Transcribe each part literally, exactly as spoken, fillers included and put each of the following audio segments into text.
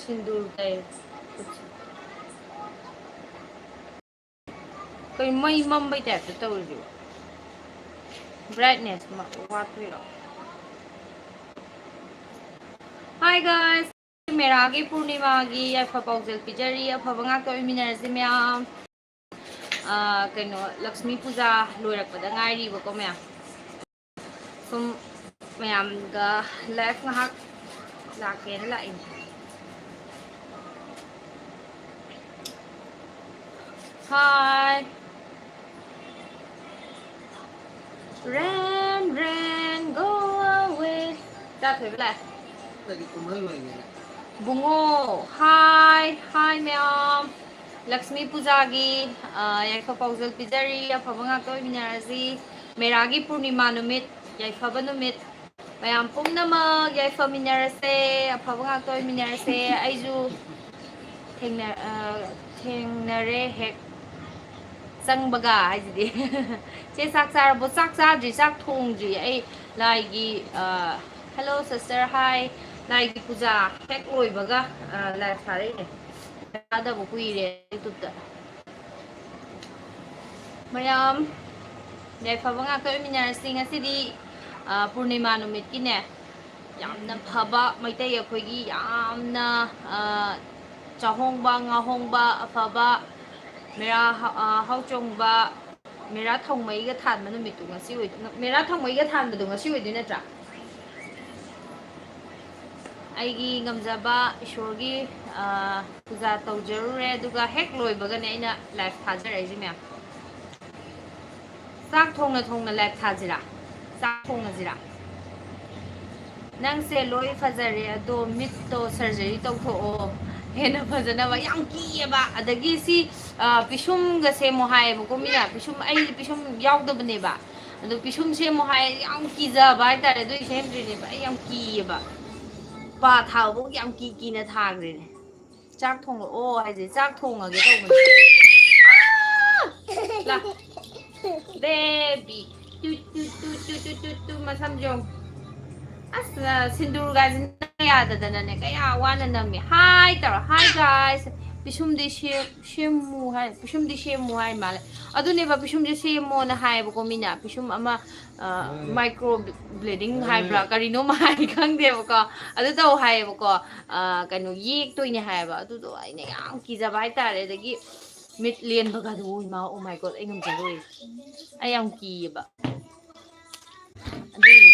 ꯁꯤꯟꯗꯨꯔ ꯇꯩ꯫ ꯈꯨꯠꯁꯦ꯫ ꯀꯩꯅꯣ ꯃꯩ ꯃꯝꯕꯩ ꯇꯥꯏꯞꯇ ꯇꯧꯔꯤꯁꯤꯕꯣ? ꯕ꯭ꯔꯥꯏꯠꯅꯦꯁ ꯋꯥꯠꯄꯩꯔꯣ? Hi guys! ꯃꯦꯔꯥꯒꯤ ꯄꯨꯔꯅꯤꯃꯥꯒꯤ ꯌꯥꯏꯐ ꯄꯥꯎꯖꯦꯜ ꯄꯤꯖꯔꯤ꯫ ꯑꯐꯕ ꯉꯥꯛꯇ ꯑꯣꯏꯃꯤꯟꯅꯔꯁꯤ ꯃꯌꯥꯝ꯫ ꯑꯥ, ꯀꯩꯅꯣ, ꯂꯛꯁꯃꯤ ꯄꯨꯖꯥ ꯂꯣꯏꯔꯛꯄꯗ ꯉꯥꯏꯔꯤꯕꯀꯣ ꯃꯌꯥꯝ꯫ ꯁꯨꯝ ꯃꯌꯥꯝꯒ ꯂꯥꯏꯐ ꯉꯥꯏꯍꯥꯛ ꯂꯥꯛꯀꯦꯅ ꯂꯥꯛꯏꯅꯦ꯫ Hi. Rain, rain, go away. ꯆꯥ ꯊꯣꯏꯕ ꯂꯥꯛꯑꯦ꯫ ꯕꯨꯡꯉꯣ, hi, hi ꯃꯌꯥꯝ꯫ ꯂꯛꯁꯃꯤ ꯄꯨꯖꯥꯒꯤ, ꯑ, ꯌꯥꯏꯐ ꯄꯥꯎꯖꯦꯜ ꯄꯤꯖꯔꯤ, ꯑꯐꯕ ꯉꯥꯛꯇ ꯑꯣꯏꯃꯤꯟꯅꯔꯁꯤ꯫ ꯃꯦꯔꯥꯒꯤ ꯄꯨꯔꯅꯤꯃꯥ ꯅꯨꯃꯤꯠ, ꯌꯥꯏꯐꯕ ꯅꯨꯃꯤꯠ꯫ ꯃꯌꯥꯝ ꯄꯨꯝꯅꯃꯛ ꯌꯥꯏꯐꯃꯤꯟꯅꯔꯁꯦ, ꯑꯐꯕ ꯉꯥꯛꯇ ꯑꯣꯏꯃꯤꯟꯅꯔꯁꯦ꯫ ꯑꯩꯁꯨ ꯊꯦꯡꯅ-, ꯑ, ꯊꯦꯡꯅꯔꯦ ꯍꯦꯛ ꯆꯪꯕꯒ ꯍꯥꯏꯁꯤꯗꯤ꯫ ꯆꯦ, ꯆꯥꯛ ꯆꯥꯔꯕꯣ? ꯆꯥꯛ ꯆꯥꯗ꯭ꯔꯤ, ꯆꯥꯛ ꯊꯣꯡꯗ꯭ꯔꯤ꯫ ꯑꯩ ꯂꯥꯏꯒꯤ, ꯑ, hello sister, hi꯫ ꯂꯥꯏꯒꯤ ꯄꯨꯖꯥ ꯍꯦꯛ ꯂꯣꯏꯕꯒ, ꯑ, ꯂꯥꯏꯚ ꯊꯥꯔꯛꯏꯅꯦ꯫ ꯆꯥꯗꯕ ꯀꯨꯏꯔꯦ YouTube-ꯇ꯫ ꯃꯌꯥꯝ ꯌꯥꯏꯐꯕ ꯉꯥꯛꯇ ꯑꯣꯏꯃꯤꯟꯅꯔꯁꯤ꯫ ꯉꯁꯤꯗꯤ, ꯑ, ꯄꯨꯔꯅꯤꯃꯥ ꯅꯨꯃꯤꯠꯀꯤꯅꯦ, ꯌꯥꯝꯅ ꯐꯕ ꯃꯩꯇꯩ ꯑꯩꯈꯣꯏꯒꯤ ꯌꯥꯝꯅ, ꯑ, ꯆꯥꯍꯣꯡꯕ, ꯉꯥꯍꯣꯡꯕ, ꯑꯐꯕ, ꯃꯦꯔꯥ ꯍ-, ꯑ, ꯍꯥꯎꯆꯣꯡꯕ, ꯃꯦꯔꯥ ꯊꯧꯃꯩꯒ ꯊꯥꯟꯕ ꯅꯨꯃꯤꯠꯇꯨ ꯉꯁꯤ ꯑꯣꯏꯗꯣꯏ-, ꯃꯦꯔꯥ ꯊꯧꯃꯩꯒ ꯊꯥꯟꯕꯗꯣ ꯉꯁꯤ ꯑꯣꯏꯗꯣꯏ ꯅꯠꯇ꯭ꯔꯥ? ꯑꯩꯒꯤ ꯉꯝꯖꯕ ꯏꯁꯣꯔꯒꯤ, ꯑ, ꯄꯨꯖꯥ ꯇꯧꯖꯔꯨꯔꯦ, ꯑꯗꯨꯒ ꯍꯦꯛ ꯂꯣꯏꯕꯒꯅꯦ ꯑꯩꯅ ꯂꯥꯏꯚ ꯊꯥꯖꯔꯛꯏꯁꯦ ꯃꯌꯥꯝ꯫ ꯆꯥꯛ ꯊꯣꯡꯅ ꯊꯣꯡꯅ ꯂꯥꯏꯚ ꯊꯥꯁꯤꯔꯥ? ꯆꯥꯛ ꯊꯣꯡꯉꯁꯤꯔꯥ? ꯅꯪꯁꯦ ꯂꯣꯏ ꯐꯖꯔꯦ, ꯑꯗꯣ ꯃꯤꯠꯇꯣ ꯁꯔꯖꯔꯤ ꯇꯧꯊꯣꯛꯑꯣ, ꯍꯦꯟꯅ ꯐꯖꯅꯕ꯫ ꯌꯥꯝ ꯀꯤꯌꯦꯕ꯫ ꯑꯗꯒꯤ ꯁꯤ, ꯑ, ꯄꯤꯁꯨꯝꯒ ꯁꯦꯝꯃꯣ ꯍꯥꯏꯌꯦꯕꯀꯣ ꯃꯤꯅ꯫ ꯄꯤꯁꯨꯝ, ꯑꯩ ꯄꯤꯁꯨꯝ ꯌꯥꯎꯗꯕꯅꯦꯕ꯫ ꯑꯗꯣ ꯄꯤꯁꯨꯝ ꯁꯦꯝꯃꯣ ꯍꯥꯏ, ꯌꯥꯝ ꯀꯤꯖꯕ ꯍꯥꯏꯇꯥꯔꯦ꯫ ꯑꯗꯨꯏ ꯁꯦꯝꯗ꯭ꯔꯤꯅꯦꯕ꯫ ꯑꯩ ꯌꯥꯝ ꯀꯤꯌꯦꯕ꯫ ꯄꯥ ꯊꯥꯕꯐꯧ ꯌꯥꯝ ꯀꯤ ꯀꯤꯅ ꯊꯥꯈ꯭ꯔꯤꯅꯦ꯫ ꯆꯥꯛ ꯊꯣꯡꯉꯛꯑꯣ ꯍꯥꯏꯁꯦ, ꯆꯥꯛ ꯊꯣꯡꯉꯒꯦ ꯇꯧꯕꯅꯦ꯫ ꯑꯥ! ꯂꯥ꯫ Baby꯫ ꯇꯨ, ꯇꯨ, ꯇꯨ, ꯃꯁꯝꯁꯦ ꯌꯦꯡꯉꯨ꯫ ꯑꯁ, ꯁꯤꯟꯗꯨꯔꯒꯥꯁꯦ ꯅꯪ ꯌꯥꯗꯗꯅꯅꯦ ꯀꯌꯥ ꯋꯥꯅ ꯅꯝꯃꯤ꯫ "Hi" ꯇꯧꯔ, "Hi guys, ꯄꯤꯁꯨꯝꯗꯤ ꯁꯦꯝ-, ꯁꯦꯝꯃꯨ" ꯍꯥꯏ, "ꯄꯤꯁꯨꯝꯗꯤ ꯁꯦꯝꯃꯨ" ꯍꯥꯏ ꯃꯥꯜꯂꯦ꯫ ꯑꯗꯨꯅꯦꯕ, ꯄꯤꯁꯨꯝꯁꯦ ꯁꯦꯝꯃꯣꯅ ꯍꯥꯏꯌꯦꯕꯀꯣ ꯃꯤꯅ꯫ ꯄꯤꯁꯨꯝ ꯑꯃ, ꯑ, micro blading ꯍꯥꯏꯕ꯭ꯔꯥ, ꯀꯔꯤꯅꯣꯝ ꯍꯥꯏ, ꯈꯪꯗꯦꯕꯀꯣ꯫ ꯑꯗꯨ ꯇꯧ ꯍꯥꯏꯌꯦꯕꯀꯣ꯫ ꯑ, ꯀꯩꯅꯣ, ꯌꯦꯛꯇꯣꯏꯅꯦ ꯍꯥꯏꯌꯦꯕ꯫ ꯑꯗꯨꯗꯣ ꯑꯩꯅ ꯌꯥꯝ ꯀꯤꯖꯕ ꯍꯥꯏꯇꯥꯔꯦ꯫ ꯑꯗꯒꯤ ꯃꯤꯠ ꯂꯦꯟꯕꯒꯗꯣ, ꯏꯃꯥ, oh my God, ꯑꯩ ꯉꯝꯖꯔꯣꯏ꯫ ꯑꯩ ꯌꯥꯝ ꯀꯤꯌꯦꯕ꯫ ꯑꯗꯨꯏꯅꯦ꯫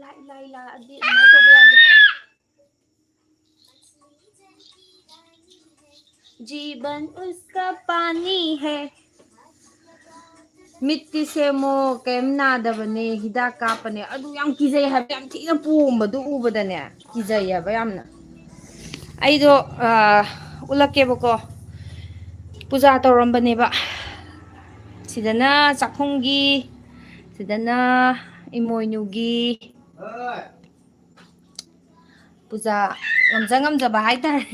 ꯂꯥꯏ, ꯂꯥꯏ, ꯂꯥꯛꯑꯗꯤ ꯑꯗꯨꯃꯥꯏꯅ ꯇꯧꯕ ꯌꯥꯗꯦ꯫ जीवन उसका पानी है। ꯃꯤꯠꯇꯤ ꯁꯦꯝꯃꯣ, ꯀꯩꯝ ꯅꯥꯗꯕꯅꯦ, ꯍꯤꯗꯥꯛ ꯀꯥꯞꯄꯅꯦ꯫ ꯑꯗꯨ ꯌꯥꯝ ꯀꯤꯖꯩ ꯍꯥꯏꯕ, ꯌꯥꯝ ꯊꯤꯅ ꯄꯣꯝꯕꯗꯨ ꯎꯕꯗꯅꯦ ꯀꯤꯖꯩ ꯍꯥꯏꯕ ꯌꯥꯝꯅ꯫ ꯑꯩꯗꯣ, ꯑ, ꯎꯠꯂꯛꯀꯦꯕꯀꯣ꯫ ꯄꯨꯖꯥ ꯇꯧꯔꯝꯕꯅꯦꯕ꯫ ꯁꯤꯗꯅ ꯆꯥꯛꯈꯨꯝꯒꯤ, ꯁꯤꯗꯅ ꯏꯃꯣꯏꯅꯨꯒꯤ꯫ ꯄꯨꯖꯥ ꯉꯝꯖ ꯉꯝꯖꯕ ꯍꯥꯏꯇꯥꯔꯦ꯫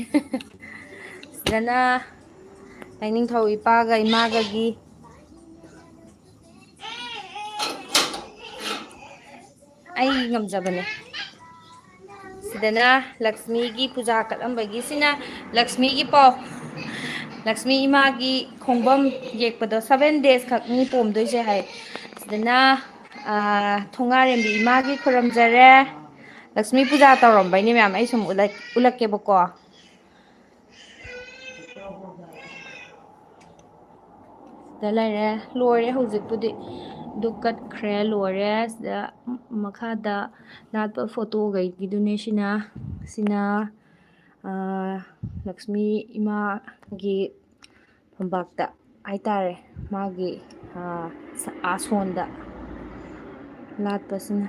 ꯁꯤꯗꯅ ꯂꯥꯏꯅꯤꯡꯊꯧ ꯏꯄꯥꯒ ꯏꯃꯥꯒꯒꯤ ꯑꯩ ꯉꯝꯖꯕꯅꯦ꯫ ꯁꯤꯗꯅ ꯂꯛꯁꯃꯤꯒꯤ ꯄꯨꯖꯥ ꯀꯠꯂꯝꯕꯒꯤ, ꯁꯤꯅ ꯂꯛꯁꯃꯤꯒꯤ ꯄꯥꯎ꯫ ꯂꯛꯁꯃꯤ ꯏꯃꯥꯒꯤ ꯈꯣꯡꯐꯝ ꯌꯦꯛꯄꯗꯣ seven days ꯈꯛꯅꯤ ꯄꯣꯝꯗꯣꯏꯁꯦ ꯍꯥꯏ꯫ ꯁꯤꯗꯅ, ꯑꯥ, ꯊꯣꯡꯉꯥꯔꯦꯝꯕꯤ ꯏꯃꯥꯒꯤ ꯈꯨꯔꯨꯝꯖꯔꯦ꯫ ꯂꯛꯁꯃꯤ ꯄꯨꯖꯥ ꯇꯧꯔꯝꯕꯩꯅꯦ ꯃꯌꯥꯝ, ꯑꯩ ꯁꯨꯝ ꯎꯠꯂꯛ-, ꯎꯠꯂꯛꯀꯦꯕꯀꯣ꯫ ꯁꯤꯗ ꯂꯩꯔꯦ꯫ ꯂꯣꯏꯔꯦ ꯍꯧꯖꯤꯛꯄꯨꯗꯤ꯫ ꯗꯨꯛ ꯀꯠꯈ꯭ꯔꯦ, ꯂꯣꯏꯔꯦ꯫ ꯁꯤꯗ ꯃꯈꯥꯗ ꯂꯥꯠꯄ ꯐꯣꯇꯣꯈꯩꯒꯤꯗꯨꯅꯦ ꯁꯤꯅ꯫ ꯁꯤꯅ, ꯑꯥ, ꯂꯛꯁꯃꯤ ꯏꯃꯥꯒꯤ ꯐꯝꯄꯥꯛꯇ ꯍꯥꯏꯇꯥꯔꯦ, ꯃꯥꯒꯤ, ꯑꯥ, ꯑꯥꯁꯣꯟꯗ ꯂꯥꯠꯄꯁꯤꯅ꯫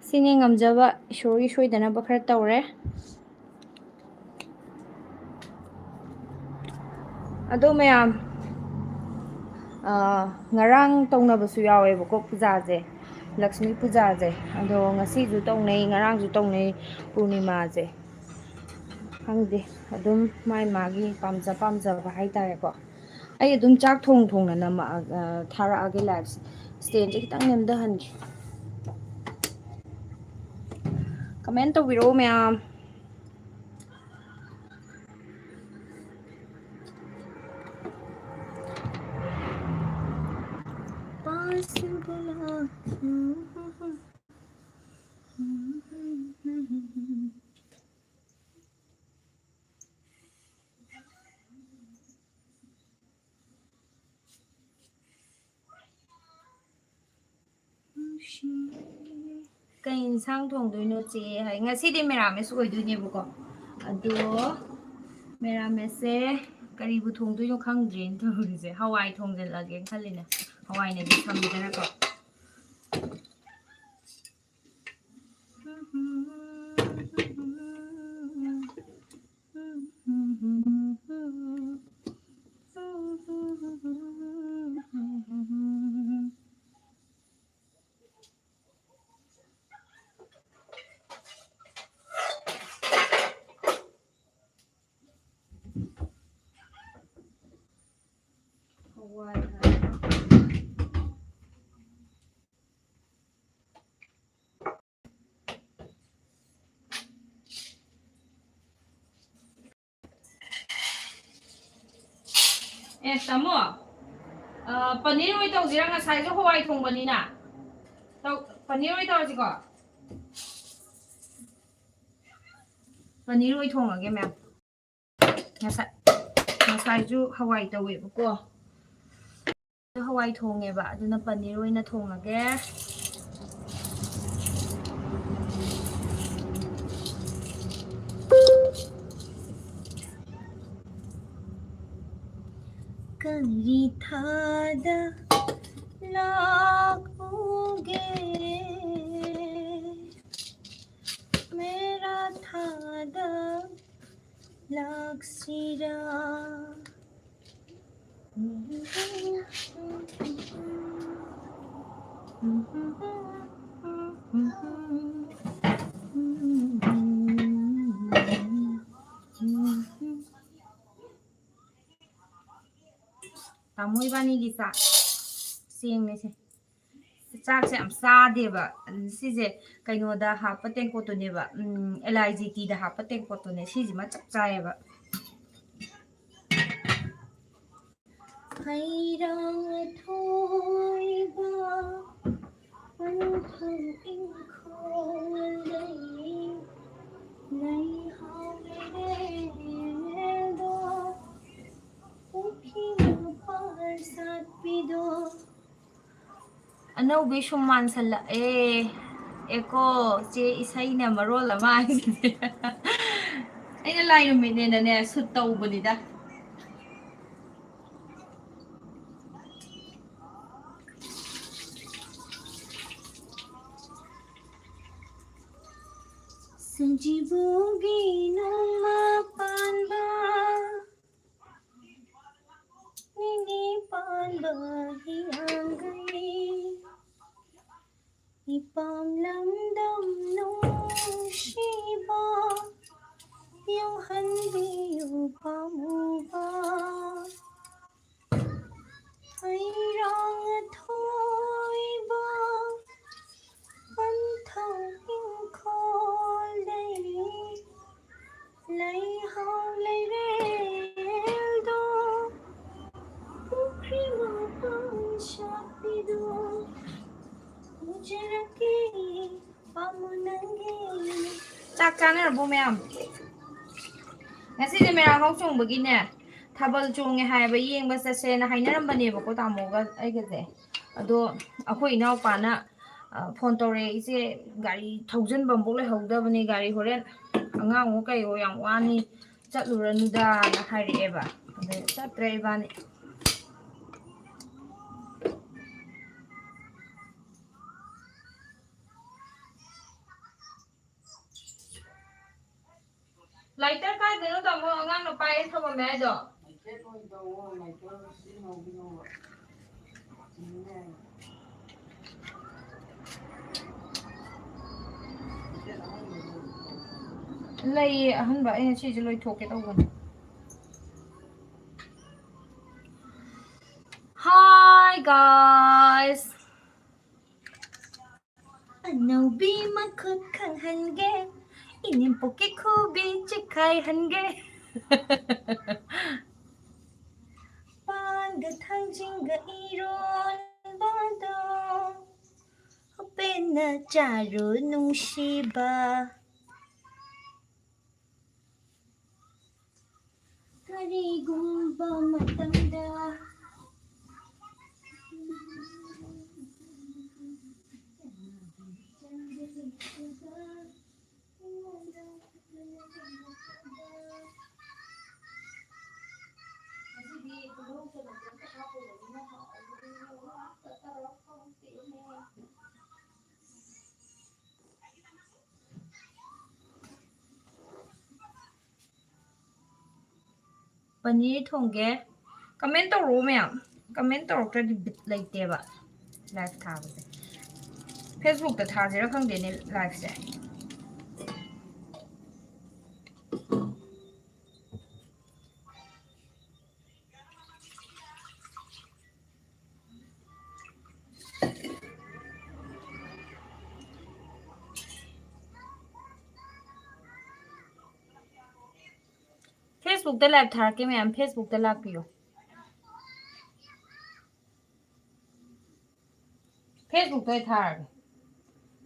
ꯁꯤꯅꯤ ꯉꯝꯖꯕ, ꯏꯁꯣꯔꯒꯤ ꯁꯣꯏꯗꯅꯕ ꯈꯔ ꯇꯧꯔꯦ꯫ ꯑꯗꯣ ꯃꯌꯥꯝ, ꯑꯥ, ꯉꯔꯥꯡ ꯇꯧꯅꯕꯁꯨ ꯌꯥꯎꯋꯦꯕꯀꯣ ꯄꯨꯖꯥꯁꯦ, ꯂꯛꯁꯃꯤ ꯄꯨꯖꯥꯁꯦ꯫ ꯑꯗꯣ ꯉꯁꯤꯁꯨ ꯇꯧꯅꯩ, ꯉꯔꯥꯡꯁꯨ ꯇꯧꯅꯩ ꯄꯨꯔꯅꯤꯃꯥꯁꯦ꯫ ꯈꯪꯗꯦ, ꯑꯗꯨꯝ ꯃꯥꯏ ꯃꯥꯒꯤ ꯄꯥꯝꯖ ꯄꯥꯝꯖꯕ ꯍꯥꯏꯇꯥꯔꯦꯀꯣ꯫ ꯑꯩ ꯑꯗꯨꯝ ꯆꯥꯛ ꯊꯣꯡ ꯊꯣꯡꯅ ꯅꯝꯃꯛꯑ-, ꯑ, ꯊꯥꯔꯛꯑꯒꯦ liveꯁꯦ꯫ Standꯁꯦ ꯈꯤꯇꯪ ꯅꯦꯝꯊꯍꯟꯒꯦ꯫ Comment ꯇꯧꯕꯤꯔꯛꯑꯣ ꯃꯌꯥꯝ꯫ ꯀꯩ ꯏꯟꯁꯥꯡ ꯊꯣꯡꯗꯣꯏꯅꯣ ꯆꯦ? ꯍꯥꯏ꯫ ꯉꯁꯤꯗꯤ ꯃꯦꯔꯥꯃꯦꯁ ꯑꯣꯏꯗꯣꯏꯅꯦꯕꯀꯣ꯫ ꯑꯗꯣ ꯃꯦꯔꯥꯃꯦꯁꯁꯦ ꯀꯔꯤꯕꯨ ꯊꯣꯡꯗꯣꯏꯅꯣ ꯈꯪꯗ꯭ꯔꯦꯅ ꯇꯧꯔꯤꯁꯦ꯫ ꯍꯋꯥꯏ ꯊꯣꯡꯖꯤꯜꯂꯒꯦꯅ ꯈꯜꯂꯤꯅꯦ꯫ ꯍꯋꯥꯏꯅꯗꯤ ꯁꯝꯃꯤꯗꯅꯀꯣ꯫ ꯍꯋꯥꯏ ꯍꯥꯏꯕ꯫ ꯑꯦ, ꯇꯥꯃꯣ, ꯑ, ꯄꯅꯤꯔ ꯑꯣꯏ ꯇꯧꯁꯤꯔꯥ? ꯉꯁꯥꯏꯁꯨ ꯍꯋꯥꯏ ꯊꯣꯡꯕꯅꯤꯅ꯫ ꯇꯧ-, ꯄꯅꯤꯔ ꯑꯣꯏ ꯇꯧꯔꯁꯤꯀꯣ꯫ ꯄꯅꯤꯔ ꯑꯣꯏ ꯊꯣꯡꯉꯒꯦ, ꯃꯦꯝ꯫ ꯉꯁꯥꯏ, ꯉꯁꯥꯏꯁꯨ ꯍꯋꯥꯏ ꯇꯧꯋꯦꯕꯀꯣ꯫ ꯍꯋꯥꯏ ꯊꯣꯡꯉꯦꯕ, ꯑꯗꯨꯅ ꯄꯅꯤꯔ ꯑꯣꯏꯅ ꯊꯣꯡꯉꯒꯦ꯫ ꯀꯔꯤ ꯊꯥꯗ ꯂꯥꯛꯎꯒꯦ? ꯃꯦꯔꯥ ꯊꯥꯗ ꯂꯥꯛꯁꯤꯔꯥ? ꯇꯥꯃꯣ ꯏꯕꯥꯅꯤꯒꯤ ꯆꯥꯛ ꯆꯦꯡꯅꯦꯁꯦ꯫ ꯆꯥꯛꯁꯦ ꯌꯥꯝ ꯆꯥꯗꯦꯕ꯫ ꯁꯤꯁꯦ ꯀꯩꯅꯣꯗ ꯍꯥꯞꯄ ꯇꯦꯡꯀꯣꯠꯇꯨꯅꯦꯕ, ꯎꯝ, ꯑꯦꯜ ꯑꯥꯏ ꯖꯤ ꯇꯤꯗ ꯍꯥꯞꯄ ꯇꯦꯡꯀꯣꯠꯇꯨꯅꯦ꯫ ꯁꯤꯁꯤꯃ ꯆꯞ ꯆꯥꯏꯌꯦꯕ꯫ ꯍꯩꯔꯥꯡ ꯑꯊꯣꯏꯕ ꯄꯟꯊꯧ ꯏꯪꯈꯣꯜꯗꯒꯤ ꯂꯩꯍꯥꯎ ꯂꯩꯔꯦꯜꯗꯣ, ꯄꯨꯈ꯭ꯔꯤ ꯃꯄꯥꯜ ꯁꯥꯠꯄꯤꯗꯣ꯫ ꯑꯅꯧꯕꯤ ꯁꯨꯝ ꯃꯥꯟꯁꯜꯂꯛꯑꯦ꯫ ꯑꯦꯀꯣ, ꯆꯦ ꯏꯁꯩꯅ ꯃꯔꯣꯜ ꯑꯃ ꯍꯥꯏꯁꯤꯗꯤ꯫ ꯑꯩꯅ ꯂꯥꯏ ꯅꯨꯃꯤꯠꯅꯦꯅꯅꯦ ꯁꯨꯠ ꯇꯧꯕꯅꯤꯗ꯫ ꯁꯖꯤꯕꯨꯒꯤ ꯅꯣꯡꯃ ꯄꯥꯟꯕ, ꯅꯤꯅꯤ ꯄꯥꯟꯕ ꯍꯤꯌꯥꯡꯒꯩ, ꯏꯄꯥꯝ ꯂꯝꯗꯝ ꯅꯨꯡꯁꯤꯕ, ꯌꯧꯍꯟꯕꯤꯌꯨ ꯄꯥꯝꯃꯨꯕ꯫ ꯍꯩꯔꯥꯡ ꯑꯊꯣꯏꯕ ꯄꯟꯊꯧ ꯏꯪꯈꯣꯜꯗꯒꯤ ꯂꯩꯍꯥꯎ ꯂꯩꯔꯦꯜꯗꯣ, ꯄꯨꯈ꯭ꯔꯤ ꯃꯄꯥꯟ ꯁꯥꯠꯄꯤꯗꯣ, ꯎꯖꯔꯛꯀꯦ ꯄꯥꯝꯃꯨ ꯅꯪꯒꯤ꯫ ꯆꯥꯛ ꯆꯥꯅꯔꯕꯣ ꯃꯌꯥꯝ? ꯉꯁꯤꯁꯦ ꯃꯦꯔꯥ ꯍꯧ ꯆꯣꯡꯕꯒꯤꯅꯦ, ꯊꯥꯕꯜ ꯆꯣꯡꯉꯦ ꯍꯥꯏꯕ ꯌꯦꯡꯕ ꯆꯠꯁꯦꯅ ꯍꯥꯏꯅꯔꯝꯕꯅꯦꯕꯀꯣ ꯇꯥꯃꯣꯒ ꯑꯩꯒꯁꯦ꯫ ꯑꯗꯣ ꯑꯩꯈꯣꯏ ꯏꯅꯥꯎꯄꯥꯅ, ꯑ, ꯐꯣꯟ ꯇꯧꯔꯛꯑꯦ, "ꯏꯆꯦ, ꯒꯥꯔꯤ ꯊꯧꯖꯤꯟꯕ ꯑꯃꯐꯥꯎ ꯂꯩꯍꯧꯗꯕꯅꯦ, ꯒꯥꯔꯤ ꯍꯣꯔꯦꯟ ꯑꯉꯥꯡꯉꯣ ꯀꯩꯋꯣ ꯌꯥꯝ ꯋꯥꯅꯤ, ꯆꯠꯂꯨꯔꯅꯨꯗꯥꯅ" ꯍꯥꯏꯔꯛꯑꯦꯕ꯫ ꯑꯗꯩ ꯆꯠꯇ꯭ꯔꯦ ꯏꯕꯥꯅꯤ꯫ ꯂꯥꯏꯇꯔ ꯀꯥꯏꯗꯅꯣ ꯇꯥꯃꯣ ꯑꯉꯥꯡꯅ ꯄꯥꯏꯔ ꯊꯝꯃꯝꯃꯦ ꯍꯥꯏꯗꯣ? ꯂꯩꯌꯦ ꯑꯍꯟꯕ, ꯑꯩꯅ ꯁꯤꯁꯦ ꯂꯣꯏꯊꯣꯛꯀꯦ ꯇꯧꯕꯅꯦ꯫ Hi guys. ꯑꯅꯧꯕꯤ ꯃꯈꯨꯠ ꯈꯪꯍꯟꯒꯦ, ꯏꯅꯦꯝꯄꯣꯛꯀꯤ ꯈꯨꯕꯤ ꯆꯤꯛꯈꯥꯏꯍꯟꯒꯦ꯫ ꯄꯥꯟꯒ ꯊꯥꯡꯖꯤꯡꯒ ꯏꯔꯣꯟꯕꯗꯣ, ꯍꯣꯄꯦꯟꯅ ꯆꯥꯔꯨ ꯅꯨꯡꯁꯤꯕ꯫ ꯀꯔꯤꯒꯨꯝꯕ ꯃꯇꯝꯗ ꯄꯅꯤꯔ ꯊꯣꯡꯒꯦ꯫ ꯀꯃꯦꯟ ꯇꯧꯔꯛꯑꯣ ꯃꯌꯥꯝ꯫ ꯀꯃꯦꯟ ꯇꯧꯔꯛꯇ꯭ꯔꯗꯤ ꯕꯤꯠ ꯂꯩꯇꯦꯕ ꯂꯥꯏꯚ ꯊꯥꯕꯁꯦ꯫ ꯐꯦꯁꯕꯨꯛꯇ ꯊꯥꯁꯤꯔꯥ ꯈꯪꯗꯦꯅꯦ ꯂꯥꯏꯚꯁꯦ꯫ ꯐꯦꯁꯕꯨꯛꯇ ꯂꯥꯏꯚ ꯊꯥꯔꯛꯀꯦ ꯃꯌꯥꯝ, ꯐꯦꯁꯕꯨꯛꯇ ꯂꯥꯛꯄꯤꯌꯣ꯫ ꯐꯦꯁꯕꯨꯛꯇ ꯑꯣꯏ ꯊꯥꯔꯒꯦ꯫